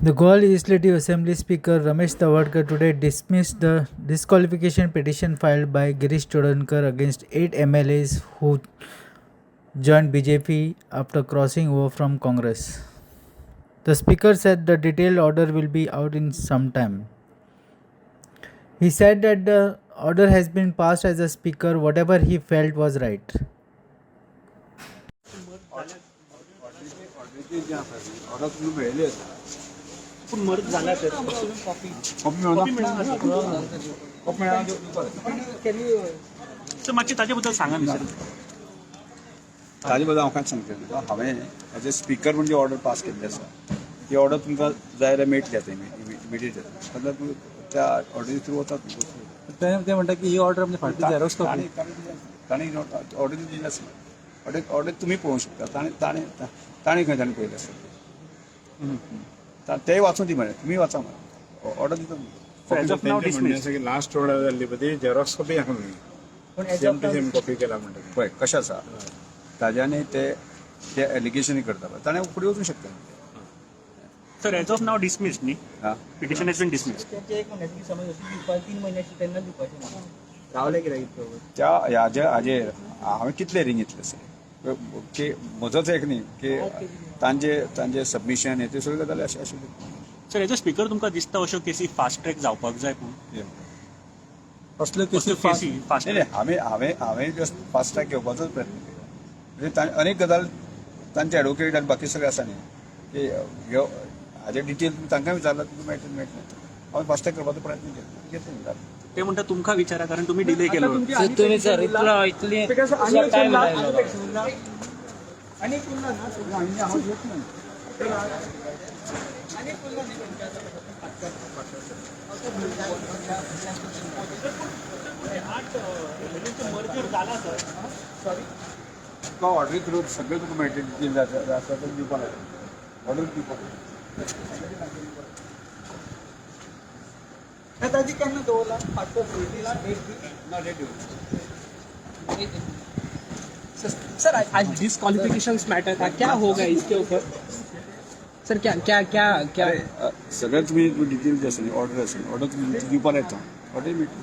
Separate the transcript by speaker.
Speaker 1: The Goa Legislative Assembly Speaker Ramesh Tawadkar today dismissed the disqualification petition filed by Girish Chodankar against 8 MLAs who joined BJP after crossing over from Congress. The speaker said the detailed order will be out in some time. He said that the order has been passed as a speaker, whatever he felt was right.
Speaker 2: ऑर्डरीची जी आसा ती order तुमकां मेळिल्ली आसा.
Speaker 3: पूण मर्ज जाला sir.
Speaker 2: Copy मेळना, कॉपी मेळना दिवपाक.
Speaker 3: सर, मातशें ताजे बद्दल सांगा न्ही सर.
Speaker 2: ताजे बद्दल हांव कांयच सांगता तुका. हांवें एज अ स्पिकर म्हणजे ऑर्डर पास केल्ली आसा. ती ऑर्डर तुमकां जाय जाल्यार मेळटली आतां, इमिडिएट जाता. जाल्यार तुमी त्या ऑर्डरी थ्रू वतात.
Speaker 4: ते ते म्हणटा की ही ऑर्डर म्हणजे फाटली झेरॉक्स कॉपी.
Speaker 2: तांणी तांणी ऑर्डर दिली आसली. ऑर्डर तुमी पळोवंक शकता. ताणें ताणें ताणें खंय ताणें पळयलें आसतलें. तेय वाचूं दी मरे, तुमी वाचा मरे, ऑर्डर दिता तुमकां.
Speaker 3: As of now dismiss.
Speaker 5: Last order जाल्ली पळय ती झेरॉक्स कॉपी आहा, सेम टू सेम कॉपी केला म्हणटा.
Speaker 2: पळय कशें आसा, ताज्यानी ते ते एलिगेशन करता पळय, ताणें फुडें वचूंक शकता.
Speaker 3: Sir, as of now dismiss न्ही?
Speaker 2: हा.
Speaker 3: Petition has been dismiss.
Speaker 6: त्यांचे एक म्हयन्याची समज अशी दिवपा, 3 म्हयन्याची, तेन्ना दिवपाची ना, रावले कित्याक इतलो?
Speaker 2: त्या हाजे हाजेर हांवें कितले रिंग घेतले आसा की म्हजोच एक न्ही की तांचे तांचे सबमिशन हे ते सगळे गजाली अशें आशिल्ले.
Speaker 3: सर, एज अ स्पिकर तुमकां दिसता अश्यो केसी फास्ट ट्रॅक जावपाक जाय? पूण
Speaker 4: असल्यो केसी
Speaker 3: असल्यो केसी फास्ट
Speaker 2: नाही नाही, हांवें जस्ट फास्ट ट्रॅक घेवपाचोच प्रयत्न केला. म्हणजे अनेक गजाल तांचे एडवोकेट आनी बाकी सगळे आसा न्ही की ह्यो हाजे डिटेल तुमी तांकां विचारला, तुमकां मेळटलें मेळटलें. हांवें फास्ट ट्रॅक करपाचो प्रयत्न केलो, घेतलें जालें.
Speaker 3: ते म्हणटा तुमकां विचारा, कारण तुमी डिले केलो.
Speaker 6: तुम्ही सर इतलो इतली टायम लायलो.
Speaker 2: हांव घेत ना.
Speaker 3: मर्जर जाला सर.
Speaker 2: तुका ऑर्डरी थ्रू सगळें तुका मेळटलें. डिटेल जाता आसा तर दिवपाक जाय, ऑर्डर दिवपाक जाय.
Speaker 6: ताजी केन्ना दवरला फाटलो डेट?
Speaker 2: ना, डेट दिवं.
Speaker 7: सर, आज डिस्क्वालिफिकेशन मैटर था, क्या होगा इसके ऊपर सर? क्या क्या क्या क्या?
Speaker 2: अरे, सगळें तुमी डिटेल जे आसा न्ही, ऑर्डर आसा, ऑर्डर तुमी दिवपाक येता, ऑर्डर मेळटली.